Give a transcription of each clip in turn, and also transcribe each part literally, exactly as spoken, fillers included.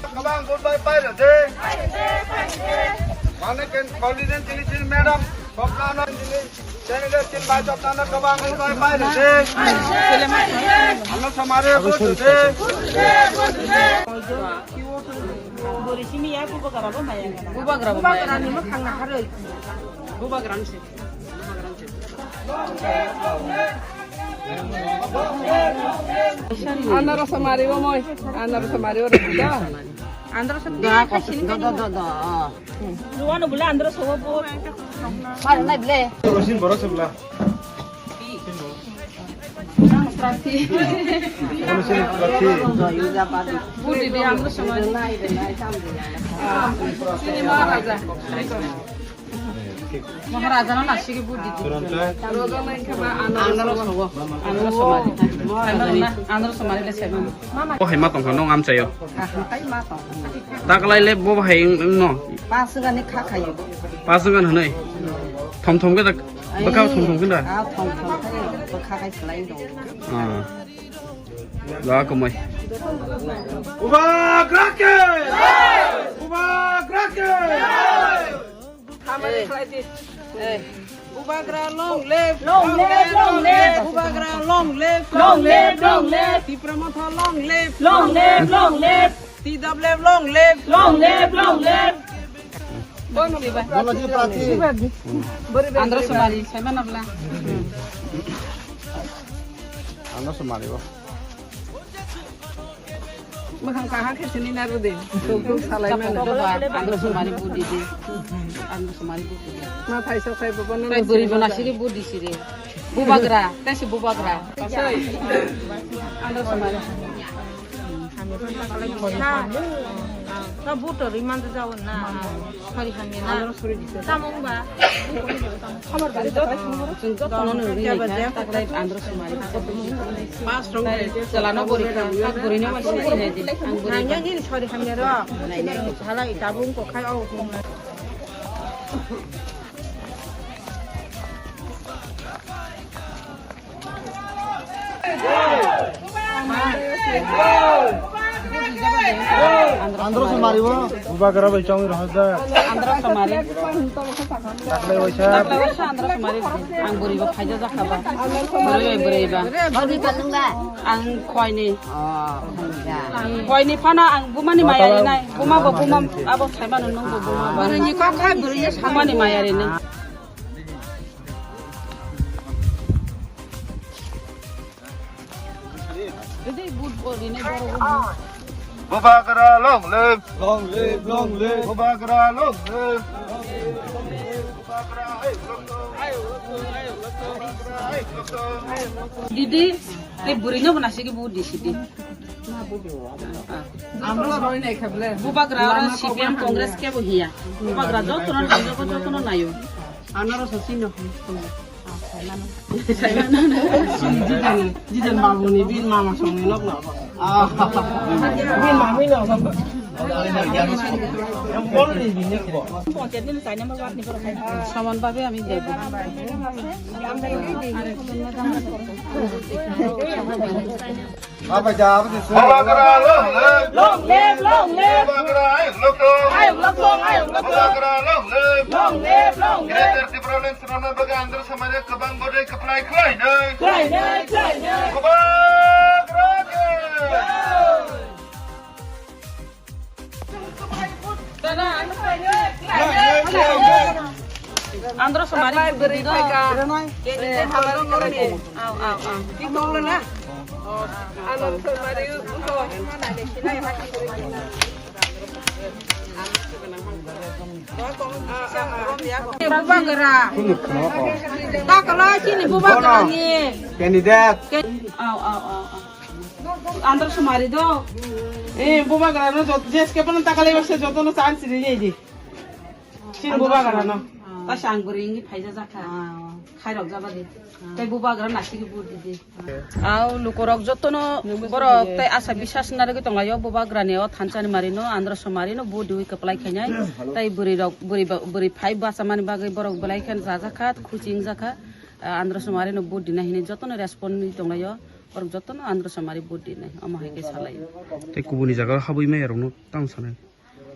Kabang goodbye pai rw di. Mane ken koli den chini chini madam, sopna na chini, chini den chini bai sopna na kabang goodbye pai rw di. Ano samare goodbye. Bubagra ni mwkhang naharwi. Bubagra ni se. Andro samari bo moi. Andro samari bo rida. Andro samari. Da, da, da, da. Luano bula andro sobo bo. Mar nai ble. Rosin boro sebla. Prati. Rosin prati. Budi di andro samari. Ini Maharaja. Maharaja no nasigi budi di. Turonta. Andro sobo. Andro samari. Andro samari le seven. O hai ma tongkha nong amchaio. Taklai le bo hai no. Paswngani kha khayo. Paswngani hwnwi. Thom thom khe da. Bwkha thom thom khe da. Ah, thom thom khe bwkha khai slai dong. Ah. Lo kumoi. Bubagra ke! Bubagra ke! Hamari khlai di. Eh. Bubagra long live, long live, long live. Bubagra long live, long live, long live. Tipra Motha long live, long live, long live. T W F long live, long live, long live. Bola ji prati. Andro samari, saya mana bela? Andro samari, wah. Bwkhang kaham khe sini na rwdi. Tok tok salai mano. Andro samari budi di. Andro samari budi di. Ma phaisa phai baba nang. Tai bwrwi bo nasigi budi siri. Bubagra, tai si bubagra. Andro samari. Ta buto rimando jao na. Sori hamya na. Tamo wngba? Chwng jotono nw ringwi kha, taklai andro samari. Chwla no bwrwi kha, tak bwrwi no waisa sinai di. Ang bwrwi kha. Nangya nini sori hamya ro. Hala i tabung ko khai o. Andro samari bo. Bubagra bai chongwi rohorjak. Andro samari. Taklai waisa. Taklai waisa andro samari. Ang bwrwi bo phaija jakha ba. Bwrwi bai bwrwi ba. Ang khoini. Khoini phano ang bumani maya rinai. Buma bo buma abo saimano nung bo buma ba. Bwrwi ni kok khai bwrwi ni bumani maya rinai. Bubagra long live. Long live, long live. Bubagra long live. Didi, te bwrwi no bo nasigi bu di sidi. Bubagra oro C P M Congress kebo hiya. Bubagra jotono hamjago, jotono nayo. Anaro sasino. Jijan, jijan babu ni bin mama songni nok na. Ah. Bin mami no. Saman babe ami debo. Bubagra long live! Long live, long live! Bubagra ayuk lokthung! Ayuk lokthung, ayuk lokthung! Bubagra long live! Long live, long live! Greater Tipraland swnamna bagwi Andro samari kwbang bodai kwplai khlainai! Khlainai, khlainai! Bubagra ke! Andro samari bwrwi do. Au, au, au. Andro samari. Bubagra. Takala chini bubagra ni. Candidate. Au, au, au, au. Andro samari do. Eh, bubagra no jot, jeske pano takalai base joto no chance ri di. Sin bubagra no. Ta sang bwrwi ngi phaija jakha. Khairok jabadi. Tei bubagra nasigi vote didi. Au lukorok jotono borok tei asa bisas narigwi tonglaio bubagrani o thanchani marino Andro Somari no vote diwi kwplai khainai. Tei bwrwi rok bwrwi ba- bwrwi phai bachamani bagwi borok belai khe jajakha khuchi wngjakha. Andro Somari no vote dina hinwi jotono respond ni tonglaio. Borok jotono Andro Somari vote dinai omo hai khe salai. Tei kubuni jaga habwi maya rokno tamo sanai.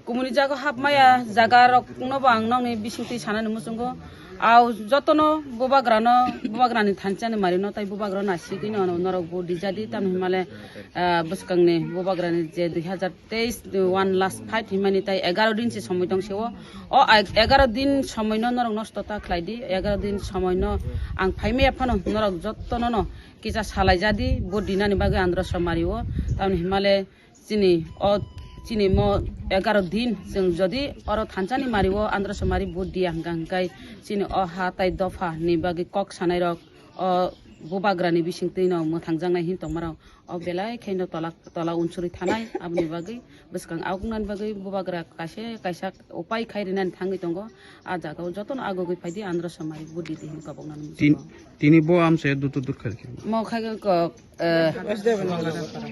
Kumuni jaga hapmaya jaga rok no bo ang nokni bisingtwi sanani muchungo. Au jotono bubagrano, bubagrani thanchani marino tai bubagrano nasigwino norok bo dijadi tamni himale, ah, bwskangni bubagrani je dui hazar teis one last fight himani tai egaro din se somoi tong seo. O ag- egaro din somoino norok nosto ta khlaidi, egaro din somoino ang phaimaya phano norok jotono no kisa salaijadi bo dinani bagwi Andro Somari o tamni himale Chini o, chini mo egaro din chwng jodi oro thanchani mari o Andro Somari vote diya hwnkha hwnkhe chini o ha tai dopha ni bagwi kok sanai rok o bubagra ni bisingtwi no mwthangjaknai hin tongma rok o belai khe no tola, tola unsuri thanai aboni bagwi bwskang augnani bagwi bubagra kaisa kaisa upai khai rinani thangwi tongo. A jaga o jotono agogwi phaidi Andro Somari vote di di hin koboknani muchungo. Tini bo amchai dur dur khai khe. Mo khai khe kok, eh,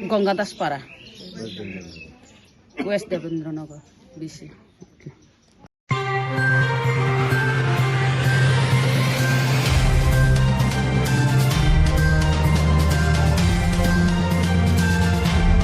Ganga Das Para. West Devendra Nagar, B C.